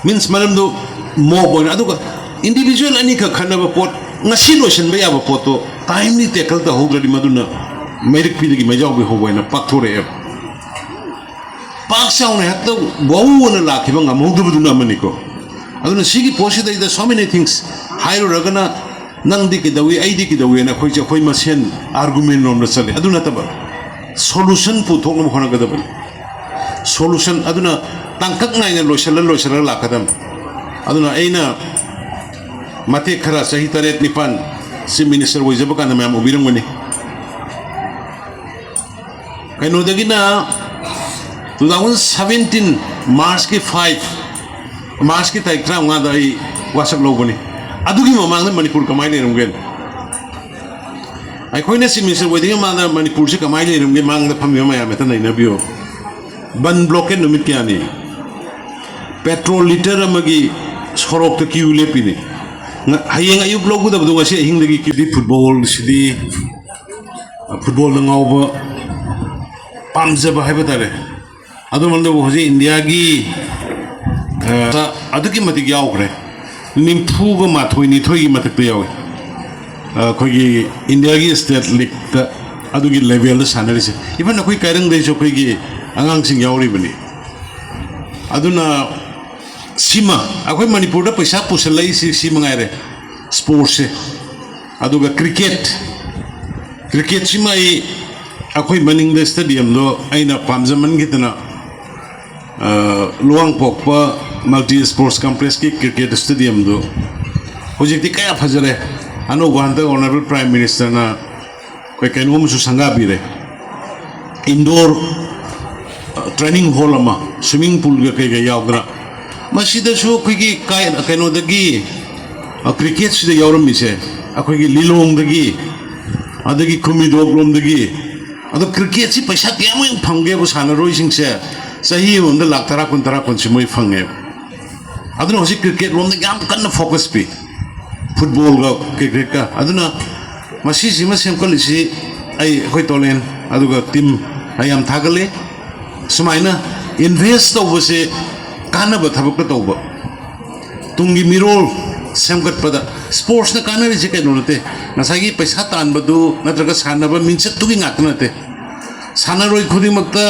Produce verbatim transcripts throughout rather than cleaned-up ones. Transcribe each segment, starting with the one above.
Means ꯃꯔꯝꯗꯨ mob ꯑꯣꯏꯅ, ꯑꯗꯨꯒ ꯏꯟꯗꯤꯕꯤꯖꯨꯋꯦꯜ ꯑꯅꯤꯈꯛ ꯈꯠꯅꯕ ꯄꯣꯠ, ꯉꯁꯤ ꯂꯣꯏꯁꯤꯟꯕ ꯌꯥꯕ ꯄꯣꯠꯇꯣ ꯇꯥꯏꯝꯂꯤ ꯇꯦꯀꯜ ꯇꯧꯍꯧꯗ꯭ꯔꯗꯤ ꯃꯗꯨꯅ ꯃꯩꯔꯛꯄꯤꯗꯒꯤ ꯃꯩꯖꯥꯎꯕꯤ ꯍꯧꯕ ꯍꯥꯏꯅ ꯄꯥꯛꯊꯣꯔꯛꯑꯦꯕ꯫ ꯄꯥꯛ ꯆꯥꯎꯅ ꯍꯦꯛꯇ ꯋꯥꯎꯅ ꯂꯥꯛꯈꯤꯕ ꯉꯝꯍꯧꯗꯕꯗꯨꯅ ꯑꯃꯅꯤꯀꯣ꯫ ꯑꯗꯨꯅ ꯁꯤꯒꯤ ꯄꯣꯠꯁꯤꯗꯩꯗ so many things ꯍꯥꯏꯔꯨꯔꯒꯅ, ꯅꯪꯗꯤ ꯀꯩꯗꯧꯏ, ꯑꯩꯗꯤ ꯀꯩꯗꯧꯏꯅ ꯑꯩꯈꯣꯏꯁꯦ ꯑꯩꯈꯣꯏ ꯃꯁꯦꯟ ꯑꯥꯔꯒꯨꯃꯦꯟ ꯂꯣꯝꯗ ꯆꯠꯂꯤ꯫ ꯑꯗꯨ ꯅꯠꯇꯕ, ꯁꯣꯂꯨꯁꯟ ꯄꯨꯊꯣꯛꯅꯕ ꯍꯣꯠꯅꯒꯗꯕꯅꯤ꯫ ꯁꯣꯂꯨꯁꯟ ꯑꯗꯨꯅ ꯇꯥꯡꯀꯛ ꯅꯥꯏꯅ ꯂꯣꯏꯁꯤꯜꯂ ꯂꯣꯏꯁꯤꯜꯂꯒ ꯂꯥꯛꯀꯗꯕꯅꯤ꯫ ꯑꯗꯨꯅ ꯑꯩꯅ ꯃꯇꯦꯛ ꯈꯔ, ꯆꯍꯤ ꯇꯔꯦꯠ ꯅꯤꯄꯥꯟ ꯆꯤꯐ ꯃꯤꯅꯤꯁꯇꯔ ꯑꯣꯏꯖꯕ ꯀꯥꯟꯗ ꯃꯌꯥꯝ ꯎꯕꯤꯔꯝꯒꯅꯤ, ꯀꯩꯅꯣꯗꯒꯤꯅ two thousand seventeen March ꯀꯤ five, March ꯀꯤ ꯇꯥꯔꯤꯛ ꯇꯔꯥꯃꯉꯥꯗ ꯑꯩ ꯋꯥꯁꯛ ꯂꯧꯕꯅꯤ꯫ ꯑꯗꯨꯒꯤ ꯃꯃꯥꯡꯗ ꯃꯅꯤꯄꯨꯔ ꯀꯃꯥꯏꯅ ꯂꯩꯔꯝꯒꯦ? ꯑꯩꯈꯣꯏꯅ ꯆꯤꯐ ꯃꯤꯅꯤꯁꯇꯔ ꯑꯣꯏꯗ꯭ꯔꯤꯉꯩ ꯃꯃꯥꯡꯗ ꯃꯅꯤꯄꯨꯔꯁꯤ ꯀꯃꯥꯏꯅ ꯂꯩꯔꯝꯒꯦ? ꯃꯥꯡꯗ ꯐꯝꯃꯤꯕ ꯃꯌꯥꯝ ꯍꯦꯛꯇ ꯅꯩꯅꯕꯤꯌꯨ꯫ ꯕꯟ ꯕ꯭ꯂꯣꯀꯦꯠ ꯅꯨꯃꯤꯠ ꯀꯌꯥꯅꯤ? ꯄꯦꯇ꯭ꯔꯣꯜ ꯂꯤꯇꯔ ꯑꯃꯒꯤ ꯁꯣꯔꯣꯛꯇ ꯀ꯭ꯌꯨ ꯂꯦꯞꯄꯤꯅꯤ꯫ ꯉ-, ꯍꯌꯦꯡ ꯑꯌꯨꯛ ꯂꯧꯒꯗꯕꯗꯣ ꯉꯁꯤ ꯑꯍꯤꯡꯗꯒꯤ ꯀ꯭ꯌꯨꯗꯤ꯫ ꯐꯨꯠꯕꯣꯜꯁꯤꯗꯤ, ꯐꯨꯠꯕꯣꯜꯗ ꯉꯥꯎꯕ ꯄꯥꯝꯖꯕ ꯍꯥꯏꯕ ꯇꯥꯔꯦ꯫ ꯑꯗꯨꯃꯛꯅꯕꯨ ꯍꯧꯖꯤꯛ ꯏꯟꯗꯤꯌꯥꯒꯤ, ꯑ, ꯑꯗꯨꯛꯀꯤ ꯃꯇꯤꯛ ꯌꯥꯎꯈ꯭ꯔꯦ꯫ ꯅꯤꯐꯨꯒ ꯃꯥꯊꯣꯏ ꯅꯤꯊꯣꯏꯒꯤ ꯃꯊꯛꯇ ꯌꯥꯎꯏ꯫ ꯑ, ꯑꯩꯈꯣꯏꯒꯤ ꯏꯟꯗꯤꯌꯥꯒꯤ ꯁ꯭ꯇꯦꯠ ꯂꯤꯛꯇ ꯑꯗꯨꯒꯤ ꯂꯦꯚꯦꯜꯗ ꯁꯥꯟꯅꯔꯤꯁꯦ꯫ ꯏꯚꯟ ꯑꯩꯈꯣꯏ ꯀꯥꯏꯔꯪꯗꯩꯁꯨ ꯑꯩꯈꯣꯏꯒꯤ ꯑꯉꯥꯡꯁꯤꯡ ꯌꯥꯎꯔꯤꯕꯅꯤ꯫ ꯑꯗꯨꯅ ꯁꯤꯃ ꯑꯩꯈꯣꯏ ꯃꯅꯤꯄꯨꯔꯗ ꯄꯩꯁꯥ ꯄꯨꯁꯜꯂꯛꯏꯁꯤ ꯁꯤ ꯃꯉꯥꯏꯔꯦ, ꯁ꯭ꯄꯣꯔꯠꯁꯦ꯫ ꯑꯗꯨꯒ ꯀ꯭ꯔꯤꯀꯦꯠ, ꯀ꯭ꯔꯤꯀꯦꯠꯁꯤꯃ ꯑꯩ, ꯑꯩꯈꯣꯏ ꯃꯅꯤꯡꯗ ꯁ꯭ꯇꯦꯗꯤꯌꯝꯗꯣ ꯑꯩꯅ ꯄꯥꯝꯖꯃꯟꯈꯤꯗꯅ, ꯑ, ꯂꯨꯋꯥꯡꯄꯣꯛꯄ ꯃꯜꯇꯤ ꯁ꯭ꯄꯣꯔꯠꯁ ꯀꯝꯄ꯭ꯂꯦꯛꯁꯀꯤ ꯀ꯭ꯔꯤꯀꯦꯠ ꯁ꯭ꯇꯦꯗꯤꯌꯝꯗꯨ ꯍꯧꯖꯤꯛꯇꯤ ꯀꯌꯥ ꯐꯖꯔꯦ꯫ ꯑꯅꯧꯕ ꯍꯟꯗꯛ ꯑꯣꯅꯔꯦꯕꯜ ꯄ꯭ꯔꯥꯏꯝ ꯃꯤꯅꯤꯁꯇꯔꯅ ꯑꯩꯈꯣꯏ ꯀꯩꯅꯣꯝꯁꯨ ꯁꯪꯒꯥꯕꯤꯔꯦ, ꯏꯟꯗꯣꯔ, ꯑ, ꯇ꯭ꯔꯦꯅꯤꯡ ꯍꯣꯜ ꯑꯃ, ꯁ꯭ꯋꯤꯃꯤꯡ ꯄꯨꯜꯒ ꯀꯩꯒ ꯌꯥꯎꯗꯅ꯫ ꯃꯁꯤꯗꯁꯨ ꯑꯩꯈꯣꯏꯒꯤ ꯀꯥꯏ-, ꯀꯩꯅꯣꯗꯒꯤ, ꯑ, ꯀ꯭ꯔꯤꯀꯦꯠꯁꯤꯗ ꯌꯥꯎꯔꯝꯃꯤꯁꯦ ꯑꯩꯈꯣꯏꯒꯤ ꯂꯤꯂꯣꯡꯗꯒꯤ, ꯑꯗꯒꯤ ꯈꯨꯃꯤꯗꯣꯛꯂꯣꯝꯗꯒꯤ꯫ ꯑꯗꯣ ꯀ꯭ꯔꯤꯀꯦꯠꯁꯤ ꯄꯩꯁꯥ ꯀꯌꯥꯃꯨꯛ ꯐꯪꯒꯦꯕꯨ ꯁꯥꯟꯅꯔꯣꯏꯁꯤꯡꯁꯦ? ꯆꯍꯤ ꯑꯃꯃꯝꯗ ꯂꯥꯛ ꯇꯔꯥ, ꯀꯨꯟ, ꯇꯔꯥ, ꯀꯨꯟꯁꯤ ꯃꯣꯏ ꯐꯪꯉꯦꯕ꯫ ꯑꯗꯨꯅ ꯍꯧꯖꯤꯛ ꯀ꯭ꯔꯤꯀꯦꯠ ꯂꯣꯝꯗ ꯌꯥꯝ ꯀꯟꯅ ꯐꯣꯀꯁ ꯄꯤ, ꯐꯨꯠꯕꯣꯜꯒ ꯀ꯭ꯔꯤꯀꯦꯠꯀ꯫ ꯑꯗꯨꯅ ꯃꯁꯤꯁꯤꯃ ꯁꯦꯝꯒꯠꯂꯤꯁꯤ ꯑꯩ, ꯑꯩꯈꯣꯏ ꯇꯣꯂꯦꯟ, ꯑꯗꯨꯒ ꯇꯤꯝ, ꯑꯩ ꯌꯥꯝ ꯊꯥꯒꯠꯂꯤ꯫ ꯁꯨꯃꯥꯏꯅ ꯏꯟꯚꯦꯁ ꯇꯧꯕꯁꯦ ꯀꯥꯟꯅꯕ ꯊꯕꯛꯇ ꯇꯧꯕ, ꯇꯨꯡꯒꯤ ꯃꯤꯔꯣꯜ ꯁꯦꯝꯒꯠꯄꯗ ꯁ꯭ꯄꯣꯔꯠꯁꯅ ꯀꯥꯟꯅꯔꯤꯁꯦ ꯀꯩꯅꯣ ꯅꯠꯇꯦ꯫ ꯉꯁꯥꯏꯒꯤ ꯄꯩꯁꯥ ꯇꯥꯟꯕꯗꯨ ꯅꯠꯇ꯭ꯔꯒ ꯁꯥꯟꯅꯕ ꯃꯤꯡꯆꯠꯇꯨꯒꯤ ꯉꯥꯛꯇ ꯅꯠꯇꯦ꯫ ꯁꯥꯟꯅꯔꯣꯏ ꯈꯨꯗꯤꯡꯃꯛꯇ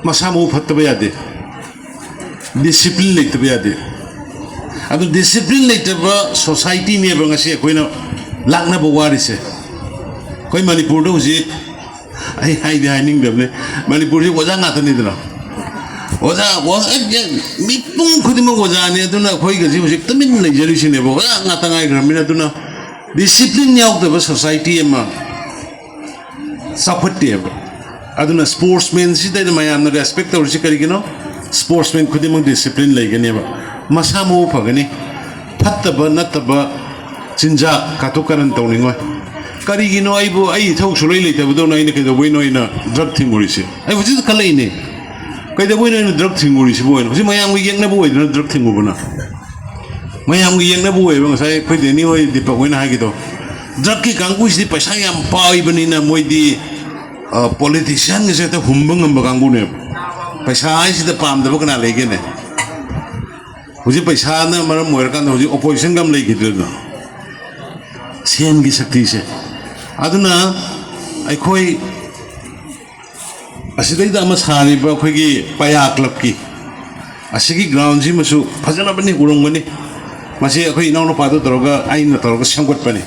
ꯃꯁꯥ ꯃꯎ ꯐꯠꯇꯕ ꯌꯥꯗꯦ, ꯗꯤꯁꯤꯄ꯭ꯂꯤꯟ ꯂꯩꯇꯕ ꯌꯥꯗꯦ꯫ ꯑꯗꯨ ꯗꯤꯁꯤꯄ꯭ꯂꯤꯟ ꯂꯩꯇꯕ ꯁꯣꯁꯥꯏꯇꯤꯅꯦꯕ ꯉꯁꯤ ꯑꯩꯈꯣꯏꯅ ꯂꯥꯛꯅꯕ ꯋꯥꯔꯤꯁꯦ꯫ ꯑꯩꯈꯣꯏ ꯃꯅꯤꯄꯨꯔꯗ ꯍꯧꯖꯤꯛ, ꯑꯩ ꯍꯥꯏꯗꯤ ꯍꯥꯏꯅꯤꯡꯗꯕꯅꯤ, ꯃꯅꯤꯄꯨꯔꯁꯤ ꯑꯣꯖꯥ ꯉꯥꯛꯇꯅꯤꯗꯅ꯫ ꯑꯣꯖꯥ, ꯑꯣꯖꯥ, ꯃꯤꯄꯨꯝ ꯈꯨꯗꯤꯡꯃꯛ ꯑꯣꯖꯥꯅꯤ꯫ ꯑꯗꯨꯅ ꯑꯩꯈꯣꯏꯒꯁꯤ ꯍꯧꯖꯤꯛ ꯇꯨꯃꯤꯟ ꯂꯩꯖꯔꯤꯁꯤꯅꯦꯕ, ꯑꯣꯖꯥ ꯉꯥꯛꯇ ꯉꯥꯏꯈ꯭ꯔꯕꯅꯤꯅ꯫ ꯑꯗꯨꯅ ꯗꯤꯁꯤꯄ꯭ꯂꯤꯟ ꯌꯥꯎꯗꯕ ꯁꯣꯁꯥꯏꯇꯤ ꯑꯃ ꯆꯥꯎꯈꯠꯇꯦꯕ꯫ ꯑꯗꯨꯅ ꯁ꯭ꯄꯣꯔꯠꯁꯃꯦꯟꯁꯤꯗ ꯃꯌꯥꯝꯅ ꯔꯦꯁꯄꯦꯛ ꯇꯧꯔꯤꯁꯤ ꯀꯔꯤꯒꯤꯅꯣ? ꯁ꯭ꯄꯣꯔꯠꯁꯃꯦꯟ ꯈꯨꯗꯤꯡꯃꯛ ꯗꯤꯁꯤꯄ꯭ꯂꯤꯟ ꯂꯩꯒꯅꯦꯕ, ꯃꯁꯥ ꯃꯎ ꯐꯒꯅꯤ, ꯐꯠꯇꯕ ꯅꯠꯇꯕ ꯆꯤꯟꯖꯥꯛ ꯀꯥꯇꯨ ꯀꯥꯔꯟ ꯇꯧꯅꯤꯡꯉꯣꯏ꯫ ꯀꯔꯤꯒꯤꯅꯣ ꯑꯩꯕꯨ, ꯑꯩ ꯏꯊꯧ ꯁꯨꯡꯂꯩ ꯂꯩꯇꯕꯗꯧꯅ ꯑꯩꯅ ꯀꯩꯗꯧꯕꯩꯅꯣ ꯑꯩꯅ ꯗ꯭ꯔꯒ ꯊꯤꯡꯉꯨꯔꯤꯁꯦ? ꯑꯩ ꯍꯧꯖꯤꯛꯇ ꯈꯜꯂꯛꯏꯅꯦ, ꯀꯩꯗꯧꯕꯩꯅꯣ ꯑꯩꯅ ꯗ꯭ꯔꯒ ꯊꯤꯡꯉꯨꯔꯤꯁꯤꯕꯨ? ꯑꯣꯏꯅ ꯍꯧꯖꯤꯛ ꯃꯌꯥꯝꯒ ꯌꯦꯛꯅꯕ ꯑꯣꯏꯗꯅ ꯗ꯭ꯔꯒ ꯊꯤꯡꯉꯨꯕꯅ? ꯃꯌꯥꯝꯒꯤ ꯌꯦꯡꯅꯕ ꯑꯣꯏꯌꯦꯕ꯫ ꯉꯁꯥꯏ ꯑꯩꯈꯣꯏ ꯗꯦꯅꯤ ꯍꯣꯏ, ꯗꯤꯄꯛ ꯍꯣꯏꯅ ꯍꯥꯏꯈꯤꯗꯣ, ꯗ꯭ꯔꯒꯀꯤ ꯀꯥꯡꯕꯨꯁꯤꯗꯤ ꯄꯩꯁꯥ ꯌꯥꯝ ꯄꯥꯏꯕꯅꯤꯅ ꯃꯣꯏꯗꯤ, ꯑ, ꯄꯣꯂꯤꯇꯤꯁꯤꯌꯥꯟꯒꯁꯦ ꯍꯦꯛꯇ ꯍꯨꯝꯕ ꯉꯝꯕ ꯀꯥꯡꯕꯨꯅꯦꯕ꯫ ꯄꯩꯁꯥ ꯍꯥꯏꯁꯤꯗ ꯄꯥꯝꯗꯕ ꯀꯅꯥ ꯂꯩꯒꯦꯅꯦ? ꯍꯧꯖꯤꯛ ꯄꯩꯁꯥꯅ ꯃꯔꯝ ꯑꯣꯏꯔꯀꯥꯟꯗ ꯍꯧꯖꯤꯛ ꯑꯣꯄꯣꯖꯤꯁꯟꯒ ꯑꯃ ꯂꯩꯈꯤꯗ꯭ꯔꯦꯗꯅ, ꯁꯦꯟꯒꯤ ꯁꯛꯇꯤꯁꯦ꯫ ꯑꯗꯨꯅ ꯑꯩꯈꯣꯏ ꯑꯁꯤꯗꯩꯗ ꯑꯃ ꯁꯥꯔꯤꯕ ꯑꯩꯈꯣꯏꯒꯤ ꯄꯌꯥ ꯀ꯭ꯂꯕꯀꯤ ꯑꯁꯤꯒꯤ ꯒ꯭ꯔꯥꯎꯟꯁꯤꯃꯁꯨ ꯐꯖꯔꯕꯅꯤ, ꯎꯔꯝꯒꯅꯤ꯫ ꯃꯁꯤ ꯑꯩꯈꯣꯏ ꯏꯅꯥꯎꯅꯨꯄꯥꯗꯨ ꯇꯧꯔꯒ, ꯑꯩꯅ ꯇꯧꯔꯒ ꯁꯦꯝꯒꯠꯄꯅꯤ꯫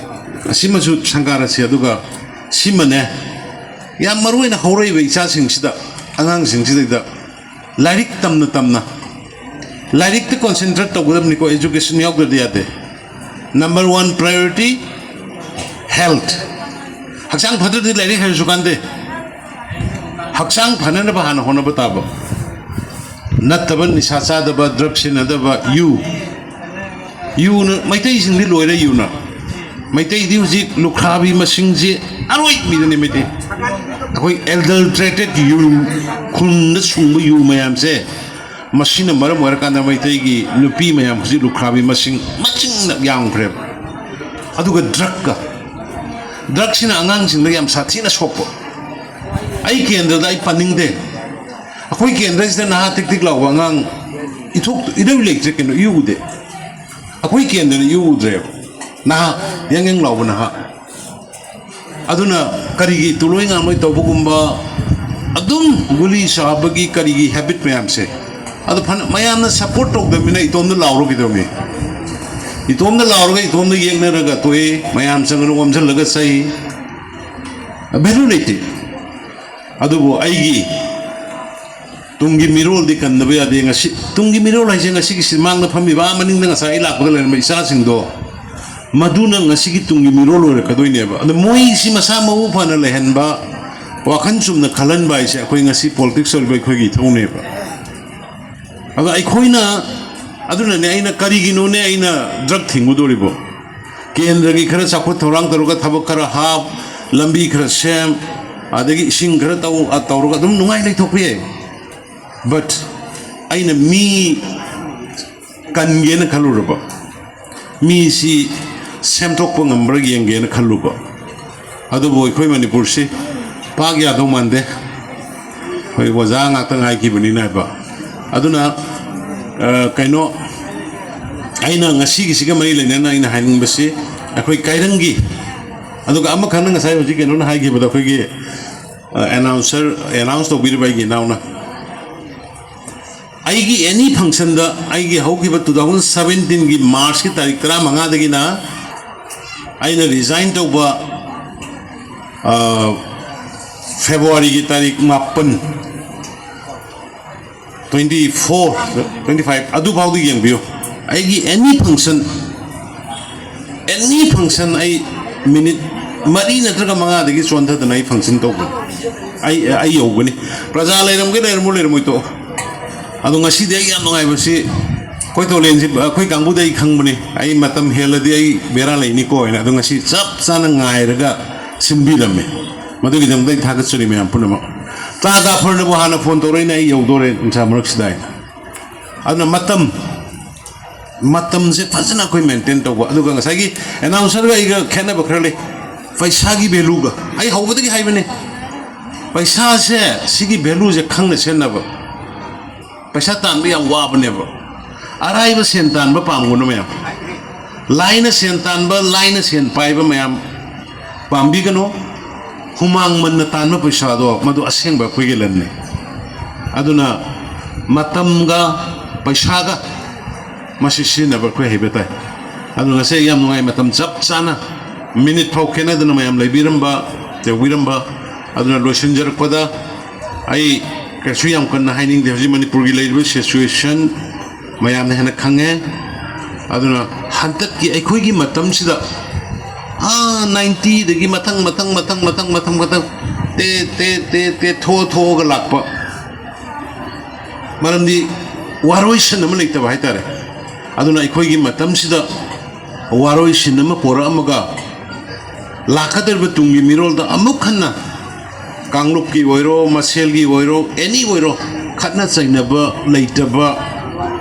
ꯑꯁꯤꯃꯁꯨ ꯁꯪꯒꯥꯔꯁꯤ꯫ ꯑꯗꯨꯒ ꯁꯤꯃꯅꯦ, ꯌꯥꯝ ꯃꯔꯨ ꯑꯣꯏꯅ ꯍꯧꯔꯛꯏꯕ ꯏꯆꯥꯁꯤꯡꯁꯤꯗ, ꯑꯉꯥꯡꯁꯤꯡꯁꯤꯗꯩꯗ ꯂꯥꯏꯔꯤꯛ ꯇꯝꯅ ꯇꯝꯅ, ꯂꯥꯏꯔꯤꯛꯇ ꯀꯣꯟꯁꯦꯟꯇ꯭ꯔꯦꯠ ꯇꯧꯒꯗꯕꯅꯤꯀꯣ, ꯑꯦꯖꯨꯀꯦꯁꯟ ꯌꯥꯎꯗ꯭ꯔꯗꯤ ꯌꯥꯗꯦ꯫ Number one priority health. ꯍꯛꯆꯥꯡ ꯐꯠꯇ꯭ꯔꯗꯤ ꯂꯥꯏꯔꯤꯛ ꯍꯩꯔꯁꯨ ꯀꯥꯟꯗꯦ꯫ ꯍꯛꯆꯥꯡ ꯐꯅꯅꯕ ꯍꯥꯟꯅ ꯍꯣꯠꯅꯕ ꯇꯥꯕ꯫ ꯅꯠꯇꯕ ꯅꯤꯁꯥ ꯆꯥꯗꯕ, ꯗ꯭ꯔꯒ ꯁꯤꯖꯤꯟꯅꯗꯕ, ꯌꯨ, ꯌꯨꯅ, ꯃꯩꯇꯩꯁꯤꯡꯗꯤ ꯂꯣꯏꯔꯦ ꯌꯨꯅ꯫ ꯃꯩꯇꯩꯗꯤ ꯍꯧꯖꯤꯛ ꯂꯨꯈ꯭ꯔꯥꯕꯤ ꯃꯁꯤꯡꯁꯦ ꯑꯔꯣꯏꯕꯤꯗꯅꯤ ꯃꯩꯇꯩ꯫ ꯑꯩꯈꯣꯏ ꯑꯦꯗꯜꯇ꯭ꯔꯦꯇꯦꯠ ꯌꯨ, ꯈꯨꯟꯗ ꯁꯨꯡꯕ ꯌꯨ ꯃꯌꯥꯝꯁꯦ, ꯃꯁꯤꯅ ꯃꯔꯝ ꯑꯣꯏꯔꯀꯥꯟꯗ ꯃꯩꯇꯩꯒꯤ ꯅꯨꯄꯤ ꯃꯌꯥꯝ ꯍꯧꯖꯤꯛ ꯂꯨꯈ꯭ꯔꯥꯕꯤ ꯃꯁꯤꯡ ꯃꯁꯤꯡꯅ ꯌꯥꯝꯈ꯭ꯔꯦꯕ꯫ ꯑꯗꯨꯒ ꯗ꯭ꯔꯒꯀ, ꯗ꯭ꯔꯒꯁꯤꯅ ꯑꯉꯥꯡꯁꯤꯡꯗ ꯌꯥꯝ ꯁꯥꯊꯤꯅ ꯁꯣꯛꯄ꯫ ꯑꯩ ꯀꯦꯟꯗ꯭ꯔꯗ ꯑꯩ ꯄꯟꯅꯤꯡꯗꯦ꯫ ꯑꯩꯈꯣꯏ ꯀꯦꯟꯗ꯭ꯔꯁꯤꯗ ꯅꯍꯥ ꯇꯤꯛ ꯇꯤꯛ ꯂꯥꯎꯕ ꯑꯉꯥꯡ ꯏꯊꯣꯛ ꯏꯔꯩ ꯂꯩꯇ꯭ꯔꯦ ꯀꯩꯅꯣ, ꯏꯎ ꯎꯗꯦ꯫ ꯑꯩꯈꯣꯏ ꯀꯦꯟꯗ꯭ꯔꯅ ꯏꯎ ꯎꯗ꯭ꯔꯦꯕ꯫ ꯅꯍꯥ, ꯌꯥꯡ ꯌꯥꯡ ꯂꯥꯎꯕ ꯅꯍꯥ꯫ ꯑꯗꯨꯅ ꯀꯔꯤꯒꯤ ꯇꯨꯂꯣꯏ ꯉꯥꯡꯂꯣꯏ ꯇꯧꯕꯒꯨꯝꯕ, ꯑꯗꯨꯝ ꯒꯨꯂꯤ ꯆꯥꯕꯒꯤ ꯀꯔꯤꯒꯤ ꯍꯦꯕꯤꯠ ꯃꯌꯥꯝꯁꯦ, ꯑꯗꯣ ꯐꯅ ꯃꯌꯥꯝꯅ ꯁꯞꯄꯣꯔꯠ ꯇꯧꯗꯕꯅꯤꯅ ꯏꯇꯣꯝꯗ ꯂꯥꯎꯔꯒ ꯀꯩꯗꯧꯅꯤ? ꯏꯇꯣꯝꯗ ꯂꯥꯎꯔꯒ ꯏꯇꯣꯝꯗ ꯌꯦꯛꯅꯔꯒ ꯇꯣꯛꯏ, ꯃꯌꯥꯝ ꯆꯪꯉꯒ ꯑꯣꯝꯁꯤꯜꯂꯒ ꯆꯩ, ꯚꯦꯂꯨ ꯂꯩꯇꯦ꯫ ꯑꯗꯨꯕꯨ ꯑꯩꯒꯤ ꯇꯨꯡꯒꯤ ꯃꯤꯔꯣꯜꯗꯤ ꯀꯟꯗꯕ ꯌꯥꯗꯦ꯫ ꯉꯁꯤ ꯇꯨꯡꯒꯤ ꯃꯤꯔꯣꯜ ꯍꯥꯏꯁꯦ ꯉꯁꯤꯒꯤ ꯁꯤꯃꯥꯡꯗ ꯐꯝꯃꯤꯕ, ꯑꯥ ꯃꯅꯤꯡꯗ ꯉꯁꯥꯏ ꯑꯩ ꯂꯥꯛꯄꯗ ꯂꯩꯔꯝꯕ ꯏꯆꯥꯁꯤꯡꯗꯣ, ꯃꯗꯨꯅ ꯉꯁꯤꯒꯤ ꯇꯨꯡꯒꯤ ꯃꯤꯔꯣꯜ ꯑꯣꯏꯔꯛꯀꯗꯣꯏꯅꯦꯕ꯫ ꯑꯗꯣ ꯃꯣꯏꯁꯤ ꯃꯁꯥ ꯃꯎ ꯐꯅ ꯂꯩꯍꯟꯕ, ꯋꯥꯈꯜ ꯆꯨꯝꯅ ꯈꯜꯍꯟꯕ ꯍꯥꯏꯁꯦ ꯑꯩꯈꯣꯏ ꯉꯁꯤ ꯄꯣꯂꯤꯇꯤꯛꯁ ꯑꯣꯏꯔꯤꯕ ꯑꯩꯈꯣꯏꯒꯤ ꯏꯊꯧꯅꯦꯕ꯫ ꯑꯗꯣ ꯑꯩꯈꯣꯏꯅ, ꯑꯗꯨꯅꯅꯦ ꯑꯩꯅ, ꯀꯔꯤꯒꯤꯅꯣꯅꯦ ꯑꯩꯅ ꯗ꯭ꯔꯒ ꯊꯤꯡꯒꯗꯧꯔꯤꯕꯣ? ꯀꯦꯟꯗ꯭ꯔꯒꯤ ꯈꯔ ꯆꯥꯎꯈꯠ ꯊꯧꯔꯥꯡ ꯇꯧꯔꯒ, ꯊꯕꯛ ꯈꯔ ꯍꯥꯞ, ꯂꯝꯕꯤ ꯈꯔ ꯁꯦꯝ, ꯑꯗꯒꯤ ꯏꯁꯤꯡ ꯈꯔ ꯇꯧ, ꯑ, ꯇꯧꯔꯒ ꯑꯗꯨꯝ ꯅꯨꯡꯉꯥꯏ ꯂꯩꯊꯣꯛꯄ ꯌꯥꯏ꯫ But ꯑꯩꯅ ꯃꯤ ꯀꯟꯒꯦꯅ ꯈꯜꯂꯨꯔꯕ, ꯃꯤꯁꯤ ꯁꯦꯝꯗꯣꯛꯄ ꯉꯝꯕ꯭ꯔꯥ ꯌꯦꯡꯒꯦꯅ ꯈꯜꯂꯨꯕ, ꯑꯗꯨꯕꯨ ꯑꯩꯈꯣꯏ ꯃꯅꯤꯄꯨꯔꯁꯤ ꯄꯥꯛ ꯌꯥꯗꯧ ꯃꯥꯟꯗꯦ꯫ ꯑꯩꯈꯣꯏ ꯑꯣꯖꯥ ꯉꯥꯛꯇ ꯉꯥꯏꯈꯤꯕꯅꯤꯅ ꯍꯥꯏꯕ꯫ ꯑꯗꯨꯅ, ꯑ, ꯀꯩꯅꯣ, ꯑꯩꯅ ꯉꯁꯤꯒꯤꯁꯤꯒ ꯃꯔꯤ ꯂꯩꯅꯅ ꯑꯩꯅ ꯍꯥꯏꯅꯤꯡꯕꯁꯤ, ꯑꯩꯈꯣꯏ ꯀꯥꯏꯔꯪꯒꯤ, ꯑꯗꯨꯒ ꯑꯃꯈꯛꯅ ꯉꯁꯥꯏ ꯍꯧꯖꯤꯛ ꯀꯩꯅꯣꯅ ꯍꯥꯏꯈꯤꯕꯗꯣ, ꯑꯩꯈꯣꯏꯒꯤ, ꯑ, ꯑꯦꯅꯥꯎꯟꯁꯔ, ꯑꯦꯅꯥꯎꯟꯁ ꯇꯧꯕꯤꯔꯤꯕ ꯑꯩꯒꯤ ꯏꯅꯥꯎꯅ, ꯑꯩꯒꯤ ꯑꯦꯅꯤ ꯐꯪꯁꯟꯗ, ꯑꯩꯒꯤ ꯍꯧꯈꯤꯕ two thousand seventeenꯒꯤ Marchꯀꯤ ꯇꯥꯔꯤꯛ ꯇꯔꯥꯃꯉꯥꯗꯒꯤꯅ ꯑꯩꯅ ꯔꯤꯖꯥꯏꯟ ꯇꯧꯕ, ꯑ, Februaryꯒꯤ ꯇꯥꯔꯤꯛ ꯃꯥꯄꯟ, twenty four, twenty five, ꯑꯗꯨꯐꯥꯎꯗ ꯌꯦꯡꯕꯤꯌꯨ꯫ ꯑꯩꯒꯤ ꯑꯦꯅꯤ ꯐꯪꯁꯟ, ꯑꯦꯅꯤ ꯐꯪꯁꯟ ꯑꯩ ꯃꯤꯅꯤꯠ ꯃꯔꯤ ꯅꯠꯇ꯭ꯔꯒ ꯃꯉꯥꯗꯒꯤ ꯆꯣꯟꯊꯗꯅ ꯑꯩ ꯐꯪꯁꯟ ꯇꯧꯒꯅꯤ꯫ ꯑꯩ, ꯑꯩ ꯌꯧꯒꯅꯤ꯫ ꯄ꯭ꯔꯖꯥ ꯂꯩꯔꯝꯒꯦ, ꯂꯩꯔꯝꯃꯣ, ꯂꯩꯔꯝꯃꯣꯏ ꯇꯣꯛꯑꯣ꯫ ꯑꯗꯣ ꯉꯁꯤꯗꯤ ꯑꯩ ꯌꯥꯝ ꯅꯨꯡꯉꯥꯏꯕꯁꯤ, ꯑꯩꯈꯣꯏ ꯇꯣꯂꯦꯟꯁꯤ, ꯑꯩꯈꯣꯏ ꯀꯥꯡꯕꯨꯗꯤ ꯑꯩ ꯈꯪꯕꯅꯤ, ꯑꯩ ꯃꯇꯝ ꯍꯦꯜꯂꯗꯤ ꯑꯩ ꯕꯦꯔꯥ ꯂꯩꯅꯤꯀꯣ ꯍꯥꯏꯅ꯫ ꯑꯗꯣ ꯉꯁꯤ ꯆꯞ ꯆꯥꯅ ꯉꯥꯏꯔꯒ ꯁꯤꯟꯕꯤꯔꯝꯃꯦ꯫ ꯃꯗꯨꯒꯤꯗꯃꯛꯇ ꯑꯩ ꯊꯥꯒꯠꯆꯔꯤ ꯃꯌꯥꯝ ꯄꯨꯝꯅꯃꯛ꯫ ꯇꯥ ꯗꯥꯐꯔꯅꯕꯨ ꯍꯥꯟꯅ ꯐꯣꯟ ꯇꯧꯔꯛꯏꯅꯦ, ꯑꯩ ꯌꯧꯗꯣꯔꯦ ꯅꯨꯡꯁꯥ ꯃꯔꯛꯁꯤꯗ ꯍꯥꯏꯅ꯫ ꯑꯗꯨꯅ ꯃꯇꯝ, ꯃꯇꯝꯁꯦ ꯐꯖꯅ ꯑꯩꯈꯣꯏ ꯃꯦꯟꯇꯦꯟ ꯇꯧꯕ꯫ ꯑꯗꯨꯒ ꯉꯁꯥꯏꯒꯤ ꯑꯦꯅꯥꯎꯟꯁꯔꯒ ꯑꯩꯒ ꯈꯦꯠꯅꯕ ꯈꯔ ꯂꯩ, ꯄꯩꯁꯥꯒꯤ ꯚꯦꯂꯨꯒ꯫ ꯑꯩ ꯍꯧꯕꯗꯒꯤ ꯍꯥꯏꯕꯅꯦ, ꯄꯩꯁꯥꯁꯦ, ꯁꯤꯒꯤ ꯚꯦꯂꯨꯁꯦ ꯈꯪꯅ ꯁꯦꯟꯅꯕ꯫ ꯄꯩꯁꯥ ꯇꯥꯟꯕ ꯌꯥꯝ ꯋꯥꯕꯅꯦꯕ꯫ ꯑꯔꯥꯏꯕ ꯁꯦꯟ ꯇꯥꯟꯕ ꯄꯥꯝꯒꯅꯨ ꯃꯌꯥꯝ꯫ ꯂꯥꯏꯅ ꯁꯦꯟ ꯇꯥꯟꯕ, ꯂꯥꯏꯅ ꯁꯦꯟ ꯄꯥꯏꯕ ꯃꯌꯥꯝ ꯄꯥꯝꯕꯤꯒꯅꯨ꯫ ꯍꯨꯃꯥꯡ ꯃꯟꯅ ꯇꯥꯟꯕ ꯄꯩꯁꯥꯗꯣ, ꯃꯗꯨ ꯑꯁꯦꯡꯕ ꯑꯩꯈꯣꯏꯒꯤ ꯂꯟꯅꯤ꯫ ꯑꯗꯨꯅ ꯃꯇꯝꯒ ꯄꯩꯁꯥꯒ ꯃꯁꯤ ꯁꯤꯖꯤꯟꯅꯕ ꯑꯩꯈꯣꯏ ꯍꯩꯕ ꯇꯥꯏ꯫ ꯑꯗꯨꯅ ꯉꯁꯤ ꯑꯩ ꯌꯥꯝ ꯅꯨꯡꯉꯥꯏ, ꯃꯇꯝ ꯆꯞ ꯆꯥꯅ, ꯃꯤꯅꯤꯠ ꯐꯥꯎ ꯈꯦꯠꯅꯗꯅ ꯃꯌꯥꯝ ꯂꯩꯕꯤꯔꯝꯕ, ꯌꯧꯕꯤꯔꯝꯕ꯫ ꯑꯗꯨꯅ ꯂꯣꯏꯁꯤꯟꯖꯔꯛꯄꯗ ꯑꯩ ꯀꯩꯁꯨ ꯌꯥꯝ ꯀꯟꯅ ꯍꯥꯏꯅꯤꯡꯗꯦ꯫ ꯍꯧꯖꯤꯛ ꯃꯅꯤꯄꯨꯔꯒꯤ ꯂꯩꯔꯤꯕ ꯁꯤꯆꯨꯋꯦꯁꯟ ꯃꯌꯥꯝꯅ ꯍꯦꯟꯅ ꯈꯪꯉꯦ꯫ ꯑꯗꯨꯅ ꯍꯟꯗꯛꯀꯤ ꯑꯩꯈꯣꯏꯒꯤ ꯃꯇꯝꯁꯤꯗ, ꯑꯥ, ꯅꯥꯏꯟꯇꯤꯗꯒꯤ ꯃꯊꯪ, ꯃꯊꯪ, ꯃꯊꯪ, ꯃꯊꯪ, ꯃꯊꯪ, ꯃꯊꯪ, ꯇꯦ, ꯇꯦ, ꯇꯦ, ꯇꯦ, ꯊꯣꯛꯑ, ꯊꯣꯛꯑꯒ ꯂꯥꯛꯄ꯫ ꯃꯔꯝꯗꯤ ꯋꯥꯔꯣꯏꯁꯤꯟ ꯑꯃ ꯂꯩꯇꯕ ꯍꯥꯏꯇꯥꯔꯦ꯫ ꯑꯗꯨꯅ ꯑꯩꯈꯣꯏꯒꯤ ꯃꯇꯝꯁꯤꯗ ꯋꯥꯔꯣꯏꯁꯤꯟ ꯑꯃ ꯄꯣꯔꯛꯑꯝꯃꯒ, ꯂꯥꯛꯀꯗꯧꯔꯤꯕ ꯇꯨꯡꯒꯤ ꯃꯤꯔꯣꯜꯗ ꯑꯃꯨꯛ ꯍꯟꯅ ꯀꯥꯡꯂꯨꯞꯀꯤ ꯑꯣꯏꯔꯣ, ꯃꯁꯦꯜꯒꯤ ꯑꯣꯏꯔꯣ, ꯑꯦꯅꯤ ꯑꯣꯏꯔꯣ, ꯈꯠꯅ ꯆꯩꯅꯕ ꯂꯩꯇꯕ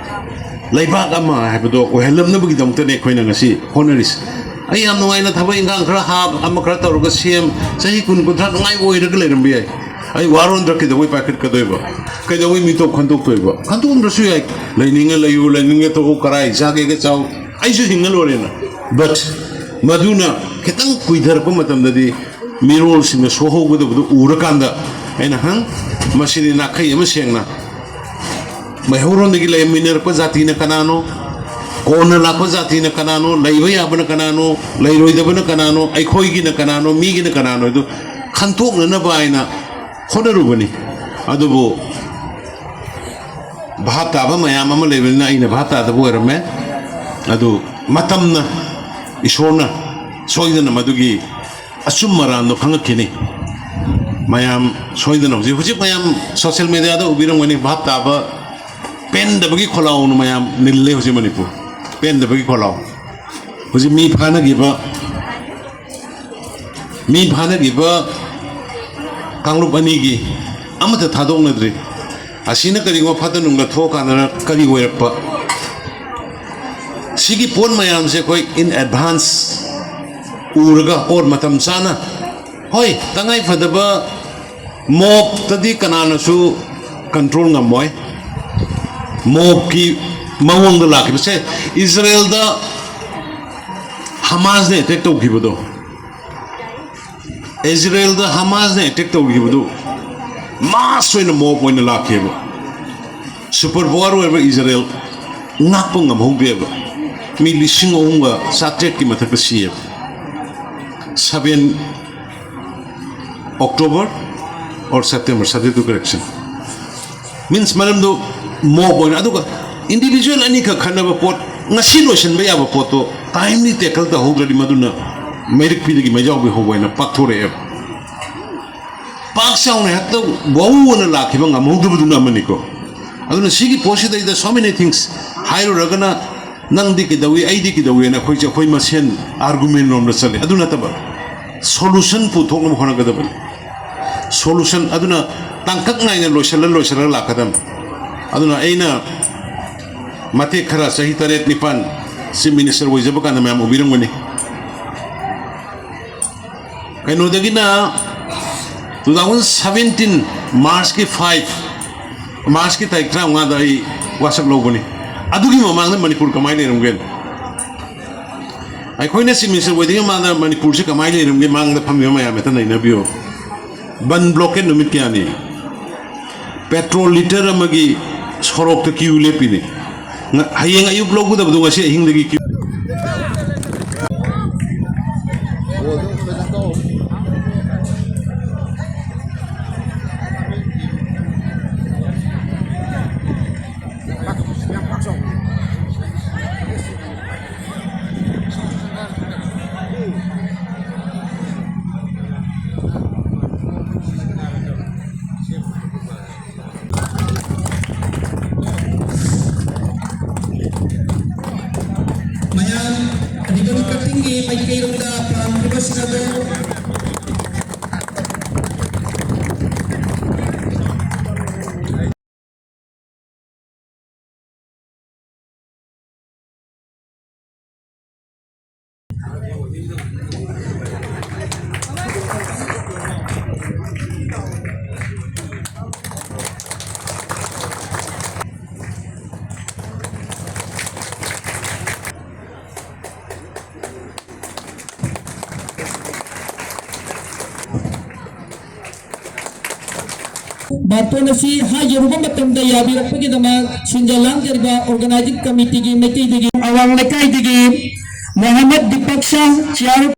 ꯂꯩꯕꯥꯛ ꯑꯃ ꯍꯥꯏꯕꯗꯣ ꯑꯣꯏꯍꯜꯂꯝꯅꯕꯒꯤꯗꯃꯛꯇꯅꯦ ꯑꯩꯈꯣꯏꯅ ꯉꯁꯤ ꯍꯣꯠꯅꯔꯤꯁꯦ꯫ ꯑꯩ ꯌꯥꯝ ꯅꯨꯡꯉꯥꯏꯅ ꯊꯕꯛ ꯏꯪꯈꯥꯡ ꯈꯔ ꯍꯥꯞ, ꯑꯃ ꯈꯔ ꯇꯧꯔꯒ ꯁꯦꯝ, ꯆꯍꯤ ꯀꯨꯟ ꯀꯨꯟꯊ꯭ꯔꯥ ꯅꯨꯡꯉꯥꯏꯕ ꯑꯣꯏꯔꯒ ꯂꯩꯔꯝꯕ ꯌꯥꯏ꯫ ꯑꯩ ꯋꯥꯔꯣꯟꯗ꯭ꯔ ꯀꯩꯗꯧꯕꯩ ꯄꯥꯏꯈꯠꯀꯗꯣꯏꯕ? ꯀꯩꯗꯧꯕꯩ ꯃꯤꯇꯣꯞ ꯈꯟꯗꯣꯛꯇꯣꯏꯕ? ꯈꯟꯗꯣꯛꯑꯝꯗ꯭ꯔꯁꯨ ꯌꯥꯏ꯫ ꯂꯩꯅꯤꯡꯉ ꯂꯩꯌꯨ, ꯂꯩꯅꯤꯡꯉ ꯇꯣꯛꯎ, ꯀꯔꯥꯏ ꯆꯥꯒꯦꯒ ꯆꯥꯎ, ꯑꯩꯁꯨ ꯍꯤꯡꯉ ꯂꯣꯏꯔꯦꯅ꯫ But ꯃꯗꯨꯅ ꯈꯤꯇꯪ ꯀꯨꯏꯊꯔꯛꯄ ꯃꯇꯝꯗꯗꯤ ꯃꯤꯔꯣꯜꯁꯤꯡꯅ ꯁꯣꯛꯍꯧꯒꯗꯕꯗꯨ ꯎꯔꯀꯥꯟꯗ ꯑꯩꯅ ꯍꯪ, ꯃꯁꯤꯗꯤ ꯅꯥꯈꯩ ꯑꯃ ꯁꯦꯡꯅ ꯃꯩꯍꯧꯔꯣꯟꯗꯒꯤ ꯂꯩꯃꯤꯟꯅꯔꯛꯄ ꯖꯥꯇꯤꯅ ꯀꯅꯥꯅꯣ, ꯀꯣꯟꯅ ꯂꯥꯛꯄ ꯖꯥꯇꯤꯅ ꯀꯅꯥꯅꯣ, ꯂꯩꯕ ꯌꯥꯕꯅ ꯀꯅꯥꯅꯣ, ꯂꯩꯔꯣꯏꯗꯕꯅ ꯀꯅꯥꯅꯣ, ꯑꯩꯈꯣꯏꯒꯤꯅ ꯀꯅꯥꯅꯣ, ꯃꯤꯒꯤꯅ ꯀꯅꯥꯅꯣ ꯍꯥꯏꯗꯨ ꯈꯟꯇꯣꯛꯅꯅꯕ ꯍꯥꯏꯅ ꯍꯣꯠꯅꯔꯨꯕꯅꯤ꯫ ꯑꯗꯨꯕꯨ ꯚꯥꯞ ꯇꯥꯕ ꯃꯌꯥꯝ ꯑꯃ ꯂꯩꯕꯅꯤꯅ ꯑꯩꯅ ꯚꯥꯞ ꯇꯥꯗꯕ ꯑꯣꯏꯔꯝꯃꯦ꯫ ꯑꯗꯨ ꯃꯇꯝꯅ, ꯏꯁꯣꯔꯅ ꯁꯣꯏꯗꯅ ꯃꯗꯨꯒꯤ ꯑꯆꯨꯝ ꯑꯔꯥꯟꯗꯣ ꯈꯪꯉꯛꯈꯤꯅꯤ꯫ ꯃꯌꯥꯝ ꯁꯣꯏꯗꯅ ꯍꯧꯖꯤꯛ, ꯍꯧꯖꯤꯛ ꯃꯌꯥꯝ ꯁꯣꯁꯦꯜ ꯃꯦꯗꯤꯌꯥꯗ ꯎꯕꯤꯔꯝꯒꯅꯤ, ꯚꯥꯞ ꯇꯥꯕ, ꯄꯦꯟꯗꯕꯒꯤ ꯈꯣꯜꯂꯥꯎꯅ ꯃꯌꯥꯝ ꯅꯤꯜꯂꯦ ꯍꯧꯖꯤꯛ ꯃꯅꯤꯄꯨꯔ꯫ ꯄꯦꯟꯗꯕꯒꯤ ꯈꯣꯜꯂꯥꯎ꯫ ꯍꯧꯖꯤꯛ ꯃꯤ ꯐꯥꯅꯈꯤꯕ, ꯃꯤ ꯐꯥꯅꯈꯤꯕ ꯀꯥꯡꯂꯨꯞ ꯑꯅꯤꯒꯤ ꯑꯃꯠꯇ ꯊꯥꯗꯣꯛꯅꯗ꯭ꯔꯤ꯫ ꯑꯁꯤꯅ ꯀꯔꯤꯒꯨꯝꯕ ꯐꯠꯇ ꯅꯨꯡꯗ ꯊꯣꯛꯑꯀꯥꯟꯗꯅ ꯀꯔꯤ ꯑꯣꯏꯔꯛꯄ? ꯁꯤꯒꯤ ꯄꯣꯠ ꯃꯌꯥꯝꯁꯦ ꯑꯩꯈꯣꯏ in advance ꯎꯔꯒ, ꯑꯣꯔ ꯃꯇꯝ ꯆꯥꯅ, ꯍꯣꯏ, ꯇꯉꯥꯏ ꯐꯗꯕ ꯃꯣꯞꯇꯗꯤ ꯀꯅꯥꯅꯁꯨ ꯀꯟꯇ꯭ꯔꯣꯜ ꯉꯝꯃꯣꯏ꯫ ꯃꯣꯞꯀꯤ ꯃꯑꯣꯡꯗ ꯂꯥꯛꯈꯤꯕꯁꯦ, ꯏꯖꯔꯦꯜꯗ ꯍꯃꯥꯁꯅ ꯑꯦꯇꯦꯛ ꯇꯧꯈꯤꯕꯗꯣ, ꯏꯖꯔꯦꯜꯗ ꯍꯃꯥꯁꯅ ꯑꯦꯇꯦꯛ ꯇꯧꯈꯤꯕꯗꯨ ꯃꯥꯁ ꯑꯣꯏꯅ ꯃꯣꯞ ꯑꯣꯏꯅ ꯂꯥꯛꯈꯤꯕ꯫ ꯁꯨꯄꯔ ꯄꯥꯋꯔ ꯑꯣꯏꯕ ꯏꯖꯔꯦꯜ ꯉꯥꯛꯄ ꯉꯝꯍꯧꯗꯦꯕ꯫ ꯃꯤ ꯂꯤꯁꯤꯡ ꯑꯍꯨꯝꯒ ꯆꯥꯇ꯭ꯔꯦꯠꯀꯤ ꯃꯊꯛꯇ ꯁꯤꯌꯦꯕ꯫ Seven October or September, subject to correction꯫ Means, ꯃꯔꯝꯗꯨ ꯃꯣꯞ ꯑꯣꯏꯅ, ꯑꯗꯨꯒ ꯏꯟꯗꯤꯕꯤꯖꯨꯋꯦꯜ ꯑꯅꯤꯈꯛ ꯈꯠꯅꯕ ꯄꯣꯠ, ꯉꯁꯤ ꯂꯣꯏꯁꯤꯟꯕ ꯌꯥꯕ ꯄꯣꯠꯇꯣ ꯇꯥꯏꯝꯂꯤ ꯇꯦꯀꯜ ꯇꯧꯍꯧꯗ꯭ꯔꯗꯤ ꯃꯗꯨꯅ ꯃꯩꯔꯛꯄꯤꯗꯒꯤ ꯃꯩꯖꯥꯎꯕꯤ ꯍꯧꯕ ꯍꯥꯏꯅ ꯄꯥꯛꯊꯣꯔꯛꯑꯦꯕ꯫ ꯄꯥꯛ ꯆꯥꯎꯅ ꯍꯦꯛꯇ ꯋꯥꯎꯅ ꯂꯥꯛꯈꯤꯕ ꯉꯝꯍꯧꯗꯕꯗꯨꯅ ꯑꯃꯅꯤꯀꯣ꯫ ꯑꯗꯨꯅ ꯁꯤꯒꯤ ꯄꯣꯠꯁꯤꯗꯩꯗ so many things ꯍꯥꯏꯔꯨꯔꯒꯅ, ꯅꯪꯗꯤ ꯀꯩꯗꯧꯏ, ꯑꯩꯗꯤ ꯀꯩꯗꯧꯏꯅ ꯑꯩꯈꯣꯏꯁꯦ ꯑꯩꯈꯣꯏ ꯃꯁꯦꯟ ꯑꯥꯔꯒꯨꯃꯦꯟ ꯂꯣꯝꯗ ꯆꯠꯂꯤ꯫ ꯑꯗꯨ ꯅꯠꯇꯕ, ꯁꯣꯂꯨꯁꯟ ꯄꯨꯊꯣꯛꯅꯕ ꯍꯣꯠꯅꯒꯗꯕꯅꯤ꯫ ꯁꯣꯂꯨꯁꯟ ꯑꯗꯨꯅ ꯇꯥꯡꯀꯛ ꯅꯥꯏꯅ ꯂꯣꯏꯁꯤꯜꯂ ꯂꯣꯏꯁꯤꯜꯂꯒ ꯂꯥꯛꯀꯗꯕꯅꯤ꯫ ꯑꯗꯨꯅ ꯑꯩꯅ ꯃꯇꯦꯛ ꯈꯔ, ꯆꯍꯤ ꯇꯔꯦꯠ ꯅꯤꯄꯥꯟ ꯆꯤꯐ ꯃꯤꯅꯤꯁꯇꯔ ꯑꯣꯏꯖꯕ ꯀꯥꯟꯗ ꯃꯌꯥꯝ ꯎꯕꯤꯔꯝꯒꯅꯤ, ꯀꯩꯅꯣꯗꯒꯤꯅ two thousand seventeen March ꯀꯤ five, March ꯀꯤ ꯇꯥꯔꯤꯛ ꯇꯔꯥꯃꯉꯥꯗ ꯑꯩ ꯋꯥꯁꯛ ꯂꯧꯕꯅꯤ꯫ ꯑꯗꯨꯒꯤ ꯃꯃꯥꯡꯗ ꯃꯅꯤꯄꯨꯔ ꯀꯃꯥꯏꯅ ꯂꯩꯔꯝꯒꯦ? ꯑꯩꯈꯣꯏꯅ ꯆꯤꯐ ꯃꯤꯅꯤꯁꯇꯔ ꯑꯣꯏꯗ꯭ꯔꯤꯉꯩ ꯃꯃꯥꯡꯗ ꯃꯅꯤꯄꯨꯔꯁꯦ ꯀꯃꯥꯏꯅ ꯂꯩꯔꯝꯒꯦ? ꯃꯥꯡꯗ ꯐꯝꯃꯤꯕ ꯃꯌꯥꯝ ꯍꯦꯛꯇ ꯅꯩꯅꯕꯤꯌꯨ꯫ ꯕꯟ ꯕ꯭ꯂꯣꯀꯦꯠ ꯅꯨꯃꯤꯠ ꯀꯌꯥꯅꯤ? ꯄꯦꯇ꯭ꯔꯣꯜ ꯂꯤꯇꯔ ꯑꯃꯒꯤ ꯁꯣꯔꯣꯛꯇ ꯀ꯭ꯌꯨ ꯂꯦꯞꯄꯤꯅꯤ꯫ ꯉ-, ꯍꯌꯦꯡ ꯑꯌꯨꯛ ꯂꯧꯒꯗꯕꯗꯣ ꯉꯁꯤ ꯑꯍꯤꯡꯗꯒꯤ ꯀ꯭ꯌꯨ꯫ ꯃꯌꯥꯝ ꯔꯤꯕꯟ ꯀꯠꯇꯤꯡꯒꯤ ꯃꯥꯏꯀꯩꯔꯣꯝꯗ ꯄꯥꯝꯈ꯭ꯔꯤꯕꯁꯤꯡ ꯑꯗꯨ ꯕꯥꯔꯇꯣꯟ ꯑꯁꯤ ꯍꯥꯏꯖꯔꯨꯕ ꯃꯇꯝꯗ ꯌꯥꯕꯤꯔꯛꯄꯒꯤꯗꯃꯛ ꯁꯤꯟꯖ ꯂꯥꯡꯖꯔꯤꯕ organizing committeeꯒꯤ ꯃꯥꯏꯀꯩꯗꯒꯤ, ꯑꯋꯥꯡ ꯂꯩꯀꯥꯏꯗꯒꯤ ꯃꯣꯍꯝꯃꯗ ꯗꯤꯄꯛ ꯁꯥꯍ, ꯆꯤꯌꯥꯔ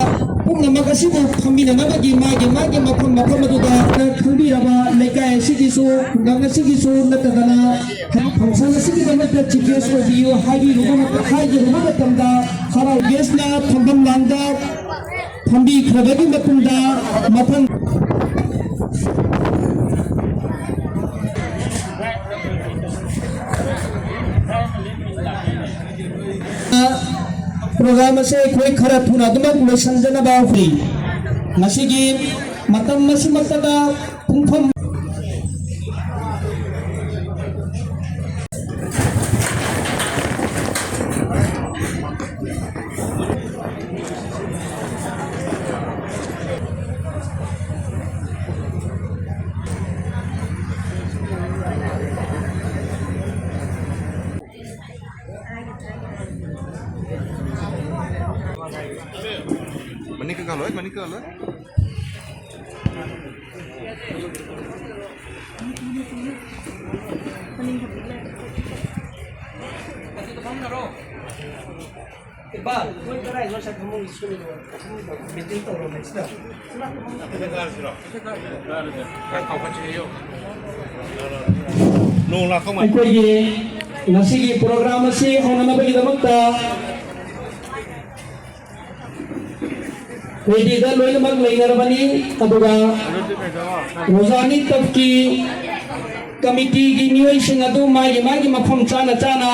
ꯄꯨꯝꯅꯃꯛ ꯑꯁꯤꯕꯨ ꯐꯝꯃꯤꯟꯅꯅꯕꯒꯤ ꯃꯥꯒꯤ ꯃꯥꯒꯤ ꯃꯐꯝ ꯃꯐꯝ ꯑꯗꯨꯗ ꯈꯪꯕꯤꯔꯕ ꯂꯩꯀꯥꯏ ꯑꯁꯤꯒꯤꯁꯨ, ꯈꯨꯡꯒꯪ ꯑꯁꯤꯒꯤꯁꯨ ꯅꯠꯇꯗꯅ function ꯑꯁꯤꯒꯤꯗꯃꯛꯇ chief guest ꯑꯣꯏꯕꯤꯌꯨ ꯍꯥꯏꯕꯤꯔꯨꯕ ꯃꯇꯝ, ꯍꯥꯏꯖꯔꯨꯕ ꯃꯇꯝꯗ ꯍꯔꯥꯎ guestꯅ ꯐꯝꯐꯝ ꯂꯥꯡꯗ ꯊꯝꯕꯤꯈ꯭ꯔꯕꯒꯤ ꯃꯇꯨꯡꯗ ꯃꯊꯪ program ꯑꯁꯦ ꯑꯩꯈꯣꯏ ꯈꯔ ꯊꯨꯅ ꯑꯗꯨꯃꯛ ꯂꯣꯏꯁꯤꯟꯖꯅꯕ ꯍꯣꯠꯅꯩ꯫ ꯉꯁꯤꯒꯤ ꯃꯇꯝ ꯑꯁꯤꯃꯛꯇꯗ ꯄꯨꯡꯐꯝ ꯃꯅꯤꯡ ꯈꯔ ꯈꯜꯂꯣ, ꯃꯅꯤꯡ ꯈꯔ ꯈꯜꯂꯣ꯫ ꯏꯕꯥ, ꯃꯣꯏ ꯀꯗꯥꯏꯗ ꯉꯁꯥꯏ ꯐꯃꯨꯡ ꯁꯨꯔꯤꯗꯣ? ꯐꯃꯨꯡꯗꯣ meeting ꯇꯧꯔꯝꯃꯦ ꯁꯤꯗ꯫ ꯑꯩꯈꯣꯏꯒꯤ ꯉꯁꯤꯒꯤ program ꯑꯁꯤ ꯍꯧꯅꯅꯕꯒꯤꯗꯃꯛꯇ readyꯗ ꯂꯣꯏꯅꯃꯛ ꯂꯩꯅꯔꯕꯅꯤ꯫ ꯑꯗꯨꯒ ꯔꯣꯖꯥꯅꯤ ꯇꯞꯀꯤ committeeꯒꯤ ꯃꯤꯑꯣꯏꯁꯤꯡ ꯑꯗꯨ ꯃꯥꯒꯤ ꯃꯥꯒꯤ ꯃꯐꯝ ꯆꯥꯅ ꯆꯥꯅ